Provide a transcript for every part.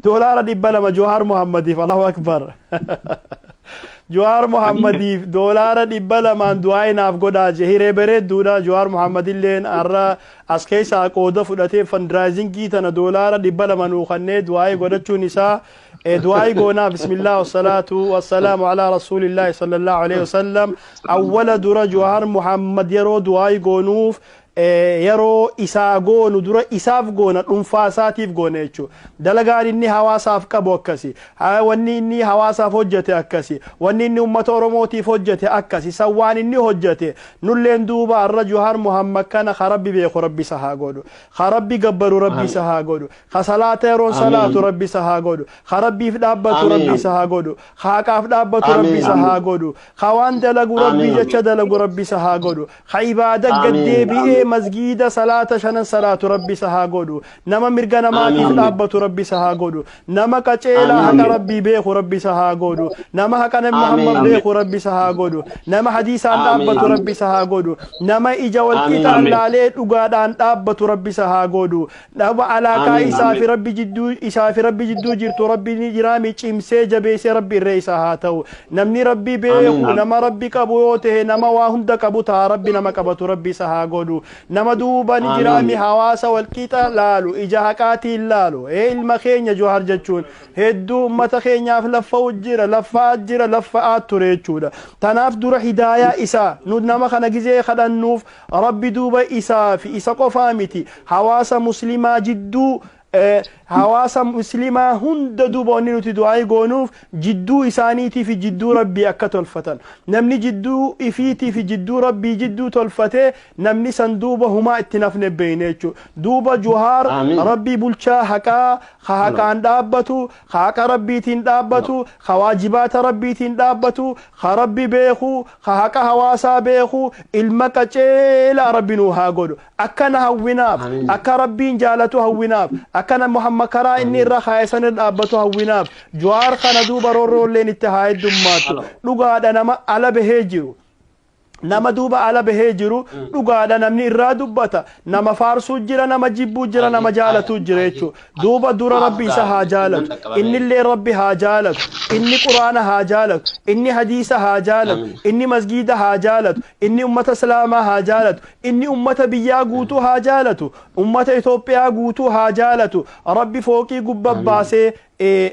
Doolaara 200 Johaar Muhammadiif. Allahu Akbar. Johaar Muhammadiif doolaara 200n du'aa naaf godhaa je. Hiree bareedduudha. Johaar Muhammadilleen har'a as keessaa qooda fudhatee fundraisingii tana doolaara 200 nuu kannee du'aa godhachuun isaa, du'aa goonaa. Bismillah, wassalaatu wassalaamu alaa rasuulillahi sallallahu alaihi wasallam. Awwala dura Johaar Muhammad yeroo du'aa goonuuf, yeroo isaa goonu dura isaaf goona, dhuunfaa isaatiif goona jechuudha. Dalagaan inni hawaasaaf qabu akkasi. Wanni inni hawaasaaf hojjete akkasi. Wanni inni uummata Oromootiif hojjete akkasi. San waan inni hojjete nulleen duuba har'a Johaar Muhammad kana ka Rabbi beeku Rabbi isa haa godhu. Ka Rabbi gabbaru Rabbi isa haa godhu. Ka salaata yeroon salaatu Rabbi isa haa godhu. Ka Rabbiif dhaabbatu Rabbi isa haa godhu. Ka haqaaf dhaabbatu Rabbi isa haa godhu. Ka waan dalagu Rabbi jecha dalagu Rabbi isa haa godhu. Ka ibaada gaddeebi'ee masgiida salaata shanan salaatu Rabbi isa haa godhu. Nama mirga namaatiif dhaabbatu Rabbi isa haa godhu. Nama qaceelaa haqa Rabbii beeku Rabbi isa haa godhu. Nama haqa Nabi Muhammad beeku Rabbi isa haa godhu. Nama hadiisaan dhaabbatu Rabbi isa haa godhu. Nama ija walqixaan laalee dhugaadhaan dhaabbatu Rabbi isa haa godhu. Nama alaaqaa isaa fi Rabbi jidduu isaa fi Rabbi jidduu jirtu Rabbi ni jiraami cimsee jabeessee Rabbi irree isaa haa ta'u. Namni Rabbi beeku nama Rabbi qabu yoo ta'e, nama waa hunda qabu ta'a. Rabbi nama qabatu Rabbi isa haa godhu. Nama duuba ni jiraami hawaasa walqixa laalu, ija haqaatiin laalu. Ilma keenya Johaar jechuun hedduu ummata keenyaaf laffa'u jira, laffa'aa jira, laffa'aa ture jechuudha. Tanaaf dura hidaayaa isaa nu nama kana gizee kadhannuuf, Rabbi duuba isaa fi isa qofaa miti, hawaasa muslimaa jidduu, hawaasa muslimaa hunda duuba wanni nuti du'aa goonuuf jidduu isaaniitii fi jidduu Rabbii akka tolfatan. Namni jidduu ifiitii fi jidduu Rabbii jidduu tolfatee, namni san duuba humaa itti nafne beeyne jechuudha. Duuba Juhaar Rabbii bulchaa haqaa, ka haqaan dhaabbatu, ka haqa Rabbiitiin dhaabbatu, ka waajibaata Rabbiitiin dhaabbatu, ka Rabbi beeku, ka haqa hawaasaa beeku, ilma qaceelaa Rabbi nuu haa godhu. Akkana hawwinaaf, akka Rabbiin jaalatu hawwinaaf, akkana Muhammad karaa inni irra kaa'e san irra dhaabbatu hawwinaaf. Jawaar kana duuba roorroolleen itti haa heddummaattu. Dhugaadha, nama ala bahee jiru. Nama duuba ala bahee jiru dhugaadha, namni irraa dubbata. Nama faarsuu jira, nama jibbuu jira, nama jaalatuu jira jechuudha. Duuba dura Rabbi isa haa jaalatu. Innillee Rabbi haa jaalatu. Inni Quraana haa jaalatu. Inni hadiisa haa jaalatu. Inni masgiida haa jaalatu. Inni ummata Islaamaa haa jaalatu. Inni ummata biyyaa guutuu haa jaalatu. Ummata Itoophiyaa guutuu haa jaalatu. Rabbi fooqii gubba baasee,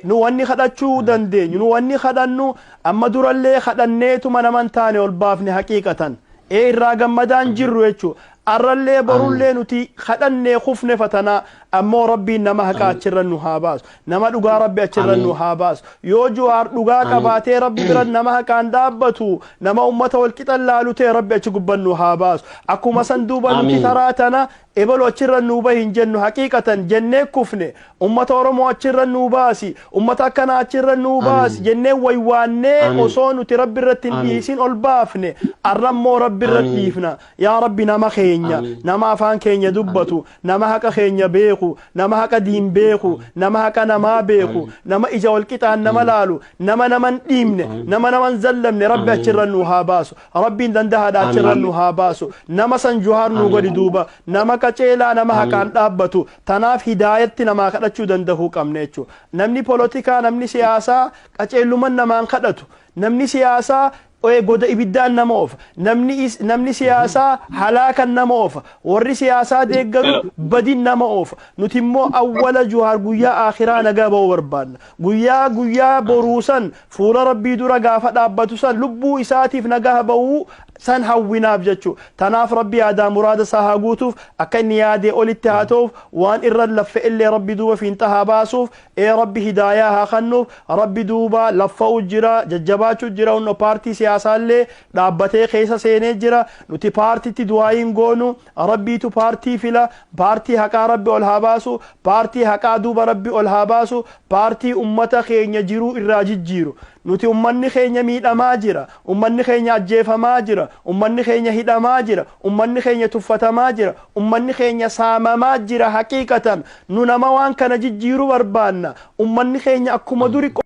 nu wanni kadhachuu dandeenyu, nu wanni kadhannu amma durallee kadhanneetuma naman taane ol baafne haqiiqatan. Irraa gammadaan jirru jechuudha. Arrallee borullee nuti kadhannee kufne fatanaa, ammoo Rabbiin nama haqa achirra nu haa baasu. Nama dhugaa Rabbi achirra nu haa baasu. Yoo Juwaar dhugaa qabaatee Rabbi bira nama haqaan dhaabbatu, nama ummata wal qixan laalu ta'e, Rabbi achi gubban nu haa baasu. Akkuma san duuba nuti taraa tana ebalu achirra nuu bahi hin jennu. Haqiiqatan jennee kufne. Ummata Oromoo achirra nuu baasi, ummata akkanaa achirra nuu baasi jennee waywaannee osoo nuti Rabbi irratti hin dhiisin ol baafne. Arrammoo Rabbi irra dhiifna. Yaa Rabbi, nama keenya, nama afaan keenya dubbatu, nama haqa keenya beeku, nama haqa diin beeku, nama haqa namaa beeku, nama ija walqixaan nama laalu, nama naman dhiibne, nama naman zallamne Rabbi achirra nuu haa baasu. Rabbiin dandahaadha, achirra nuu haa baasu. Nama san Juhaar nuu godhi. Duuba nama qaceelaa, nama haqaan dhaabbatu. Tanaaf hidaayatti namaa kadhachuu dandahuu qabne jechuudha. Namni polotikaa, namni siyaasaa qaceelluman namaan kadhatu. Namni siyaasaa goda ibiddaan nama oofa. Namni siyaasaa halaakan nama oofa. Warri siyaasaa deeggaru badin nama oofa. Nuti immoo awwala Juhaar guyyaa akhiraa nagaa ba'uu barbaanna. Guyyaa boruu san fuula Rabbii dura gaafa dhaabbatu san lubbuu isaatiif nagaa ba'uu san hawwinaaf jechuudha. Tanaaf Rabbi yaadaa muraada isaa haa guutuuf, akka inni yaadee olitti haa ta'uuf, waan irra laffe illee Rabbi duuba fiinxa haa baasuuf, Rabbi hidaayaa haa kennuuf. Rabbi duuba laffa'u jira, jajjabaachuu jira. Hunno paartii siyaasaallee dhaabbatee keessa seenee jira. Nuti paartitti du'aayiin goonu, Rabbiitu paartii fila. Paartii haqaa Rabbi ol haa baasu. Paartii haqaa duuba Rabbi ol haa baasu. Paartii ummata keenya jiruu irraa jijjiiru. Nuti ummanni keenya miidhamaa jira, ummanni keenya ajjeefamaa jira, ummanni keenya hidhamaa jira, ummanni keenya tuffatamaa jira, ummanni keenya saamamaa jira. Haqiiqatan nu nama waan kana jijjiiru barbaanna. Ummanni keenya akkuma duri